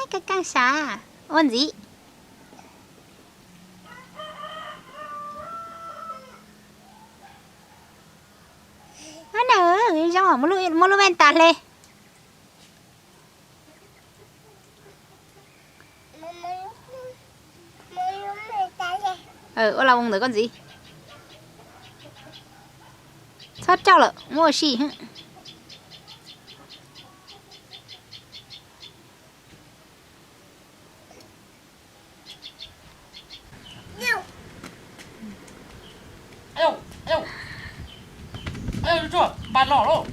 Keej keej sav, ua ntxiv. Nawb, zoo, muab lub vej tas hle. Ua la ntawd koj ntxiv. Txhob coj lawm, muab ua si. Npaj los lauj.